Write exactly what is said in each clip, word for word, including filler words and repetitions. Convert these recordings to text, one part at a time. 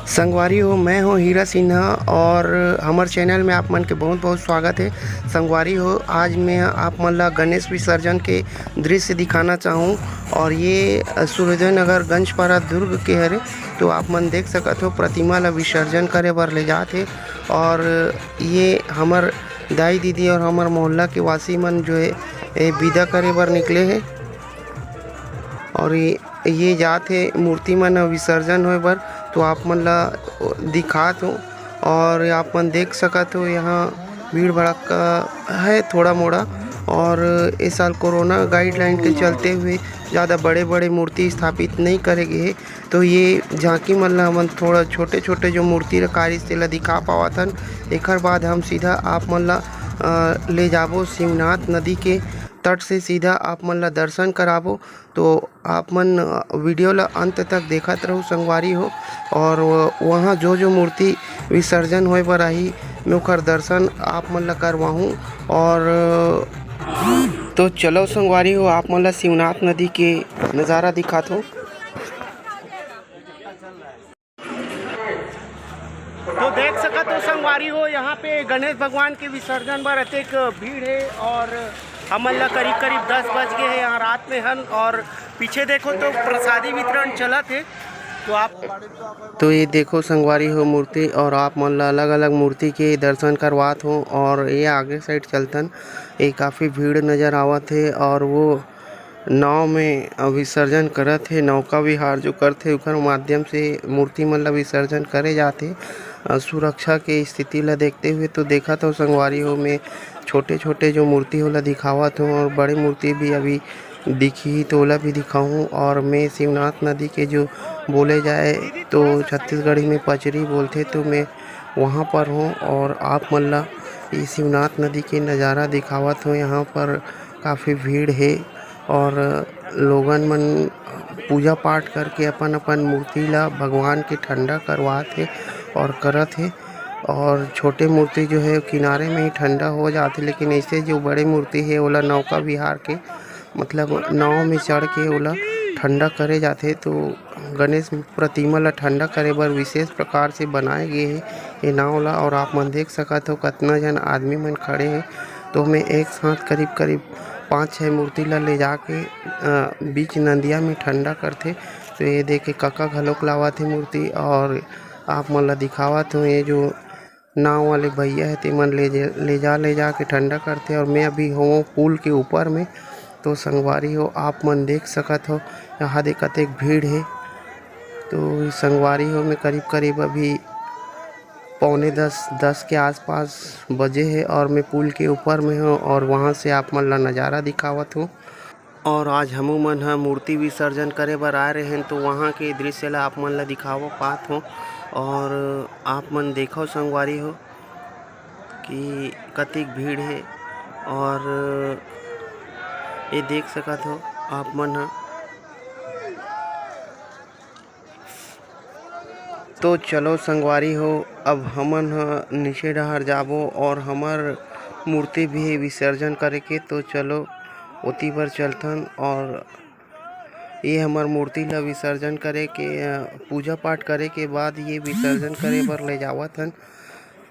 संगवारी हो, मैं हूं हीरा सिन्हा और हमर चैनल में आप मन के बहुत बहुत स्वागत है। संगवारी हो, आज मैं आप मन ला गणेश विसर्जन के दृश्य दिखाना चाहूँ। और ये सूर्योदय नगर गंजपारा दुर्ग के हरे। तो आप मन देख सकत हो, प्रतिमा ला विसर्जन करे बर ले जात हे। और ये हमर दाई दीदी और हमर मोहल्ला के वासी मन जो है, ये विदा करे बर निकले हे। और ये, ये जात हे मूर्ति मन विसर्जन होए बर। तो आप मन ला दिखात हो और आप मन देख सकत हो, यहाँ भीड़ भड़क्का है थोड़ा मोड़ा। और इस साल कोरोना गाइडलाइन के चलते हुए ज़्यादा बड़े बड़े मूर्ति स्थापित नहीं करे गए हे। तो ये झांकी मन ला हमन थोड़ा छोटे छोटे जो मूर्ति रखारिस तेला दिखा पावत हन। एकर बाद हम सीधा आप मन ला, अ, ले जाबो शिवनाथ नदी के तट से, सीधा आप मन ला दर्शन कराबो। तो आप मन, अ, वीडियो ला अंत तक देखत रहू संगवारी हो। और वहाँ जो जो मूर्ति विसर्जन होए बर आही, मैं ओकर दर्शन आप मन ला करवाहूँ। और, अ, तो चलो संगवारी हो, आप मन ला शिवनाथ नदी के नज़ारा दिखात हो। तो देख सकत हो संगवारी हो, यहाँ पे गणेश भगवान के विसर्जन बर अतेक भीड़ है। और हमन ला करीब करीब दस बज गए हैं यहाँ रात में हन। और पीछे देखो तो प्रसादी वितरण चलत है। तो आप तो ये देखो संगवारी हो मूर्ति, और आप मन ला अलग-अलग मूर्ति के दर्शन करवात हो। और ये आगे साइड चलतन, ये काफ़ी भीड़ नज़र आवत हे। और वो नाव में विसर्जन करत हे, नौका विहार जो करथे, ओकर माध्यम से मूर्ति मन ला विसर्जन करे जाथे। अ, सुरक्षा के स्थिति ला देखते हुए तो देखत हो संगवारी हो, मैं छोटे-छोटे जो मूर्ति ओला दिखावत हूँ और बड़े मूर्ति भी अभी दिखही तो ओला भी दिखाहूँ। और मैं शिवनाथ नदी के जो बोले जाए तो छत्तीसगढ़ी में पचरी बोलथे, तो मैं वहाँ पर हूँ और आप मन ला ये शिवनाथ नदी के नज़ारा दिखावत हूँ। यहाँ पर काफ़ी भीड़ हे और लोगन मन पूजा पाठ करके अपन अपन मूर्ति ला भगवान के ठंडा करवात हे और करत हे। और छोटे मूर्ति जो है किनारे में ही ठंडा हो जाथे, लेकिन ऐसे जो बड़े मूर्ति है ओला नौका विहार के मतलब नाव में चढ़ के ओला ठंडा करे जाथे। तो गणेश प्रतिमा ला ठंडा करे बर विशेष प्रकार से बनाए गए हे ये नाव ला। और आप मन देख सकत हो कतना जन आदमी मन खड़े हे। तो मैं एक साथ करीब करीब पाँच छः मूर्ति ला ले जाके, अ, बीच नंदिया में ठंडा करथे। तो ये देख के कका घलोक लावत हे मूर्ति और आप मन ला दिखावत हो, ये जो नाव वाले भैया हे तेमन ले जे-, ले जा, ले जा के ठंडा करथे। और मैं अभी हों पुल के ऊपर में। तो संगवारी हो, आप मन देख सकत हो यहाँ दे कतेक भीड़ हे। तो संगवारी हो, मैं करीब करीब अभी पौने दस, दस के आसपास बजे हे और मैं पुल के ऊपर में हूँ और वहाँ से आप मन ला नज़ारा दिखावत हूँ। और आज हमू मन ह मूर्ति विसर्जन करे बर आए रहेन, तो वहाँ के दृश्य ला आप मन ला दिखावो पात हो। और आप मन देखो संगवारी हो कि कतिक भीड़ हे। और ये देख सकत हो आप मन ह। तो चलो संगवारी हो, अब हमन ह नीचे डहार जाबो और हमर मूर्ति भी विसर्जन करे के, तो चलो ओती बर चलथन। और ये हमर मूर्ति ला विसर्जन करे के, अ, पूजा पाठ करे के बाद ये विसर्जन करे बर ले जावत हन।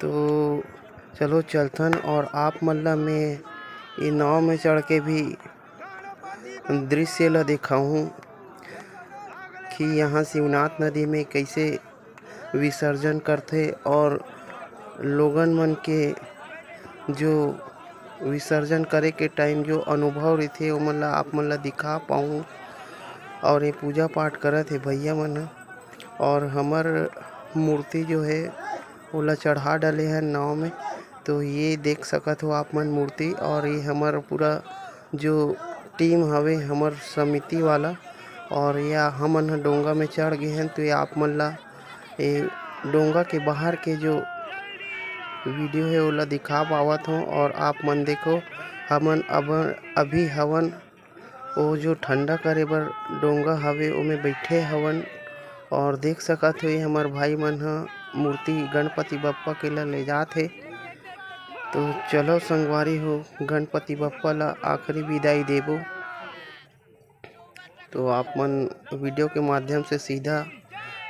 तो चलो चलथन और आप मन ला मैं ये नाव में चढ़ के भी दृश्य ला दिखाहूँ कि यहाँ शिवनाथ नदी में कैसे विसर्जन करथे और लोगन मन के जो विसर्जन करे के टाइम जो अनुभव रहिथे, ओमन ला आप मन ला दिखा पाऊँ। और ये पूजा पाठ करत हे भैया मन ह, और हमर मूर्ति जो है, ओला चढ़ा डाले हैं नाव में। तो ये देख सकत हो आप मन मूर्ति, और ये हमर पूरा जो टीम हवे हमर समिति वाला, और या हमन ह डोंगा में चढ़ गए हैं। तो ये आप मन ला ये डोंगा के बाहर के जो वीडियो है ओला दिखा पावत हूँ। और आप मन देखो, हमन अब अभी हवन वो जो ठंडा करे बर डोंगा हवे ओमे बैठे हवन। और देख सकत हो ये हमर भाई मन ह मूर्ति गणपति बप्पा के ला ले जात हे। तो चलो संगवारी हो, गणपति बप्पा ला आखिरी विदाई देबो। तो आप मन वीडियो के माध्यम से सीधा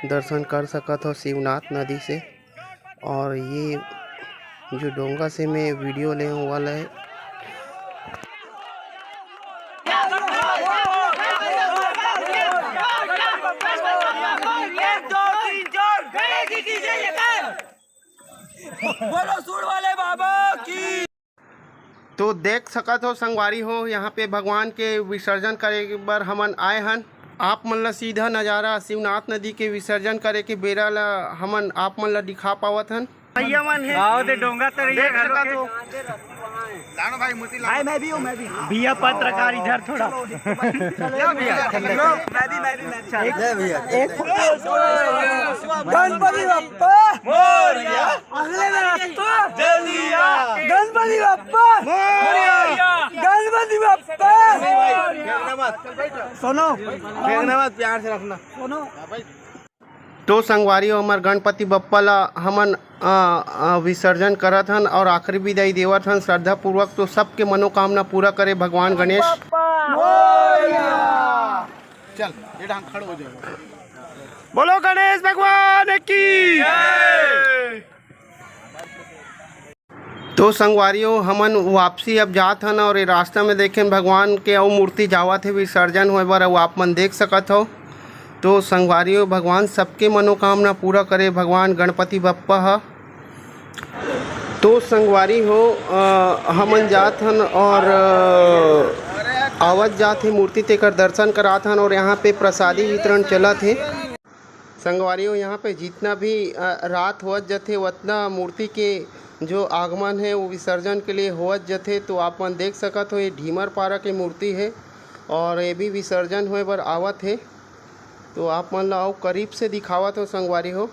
दर्शन कर सकत हो शिवनाथ नदी से। और ये जो डोंगा से मैं वीडियो ले हूँ वाला है। बोलो सूर वाले बाबा की। तो देख सकत हो संगवारी हो, यहाँ पे भगवान के विसर्जन करे बर हमन आए हन। आप मन ला सीधा नजारा शिवनाथ नदी के विसर्जन करे के बेरा ला हमन आप मन ला दिखा पावत हन। भैया मन हे। आओ दे डोंगा तरिया देख सकत हो। लानो भाई, मूर्ति लानो। भाई, मैं भी हूँ, मैं भी। भैया पत्रकारिता थोड़ा। चलो, चलो, चलो। मैं भी, मैं भी, मैं भी। ले भैया। एक गणपति बप्पा मोरया। अगले रास्ता। जल्दी आ। गणपति बप्पा मोरया। गणपति बप्पा। फेंकना मत। सुनो। फेंकना मत, प्यार से रखना। सुनो। तो संगवारी हो, हमर गणपति बप्पा ला हमन, अ, अ, विसर्जन करत हन और आखिरी विदाई देवत हन श्रद्धापूर्वक। तो सबके मनोकामना पूरा करे भगवान गणेश। चल, ये ढंग खड़े हो जाएगा। बोलो गणेश भगवान की। तो संगवारी हो, हमन वापसी अब जात हन और ये रास्ता में देखेन भगवान के अउ मूर्ति जावत हे विसर्जन होए बर, अउ आप मन देख सकत हो। तो संगवारी हो, भगवान सबके मनोकामना पूरा करे, भगवान गणपति बप्पा ह। तो संगवारी हो, अ, हमन जात हन और, अ, आवत जात हे मूर्ति, तेकर दर्शन करात हन और यहाँ पे प्रसादी वितरण चलत हे। संगवारी हो, यहाँ पे जितना भी, अ, रात होत जथे, उतना मूर्ति के जो आगमन है, वो विसर्जन के लिए होत जथे। तो आप मन देख सकत हो, ये ढीमर पारा के मूर्ति है और ये भी विसर्जन होए बर आवत है। तो आप मन ला अउ करीब से दिखावत हो संगवारी हो।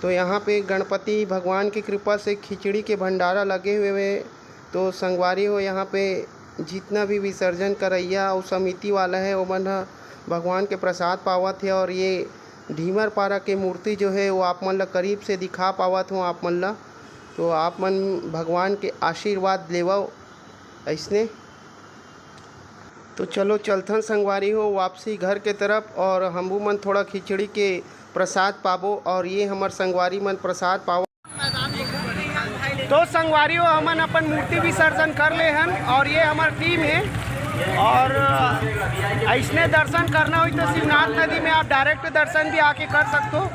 तो यहाँ पे गणपति भगवान की कृपा से खिचड़ी के भंडारा लगे हुए हैं। तो संगवारी हो, यहाँ पे जितना भी विसर्जन करइया अउ समिति वाला है, ओमन ह भगवान के प्रसाद पावत हे। और ये ढीमर पारा के मूर्ति जो है, वो आप मन ला करीब से दिखा पावत हो आप मन ला। तो आप मन भगवान के आशीर्वाद लेवव अइसने। तो चलो चलथन संगवारी हो वापसी घर के तरफ, और हमू मन थोड़ा खिचड़ी के प्रसाद पाबो, और ये हमर संगवारी मन प्रसाद पावो। तो संगवारी हो, हमन अपन मूर्ति विसर्जन कर ले हन और ये हमर टीम है। और अइसने दर्शन करना होई तो शिवनाथ नदी में आप डायरेक्ट दर्शन भी आके कर सकते हो।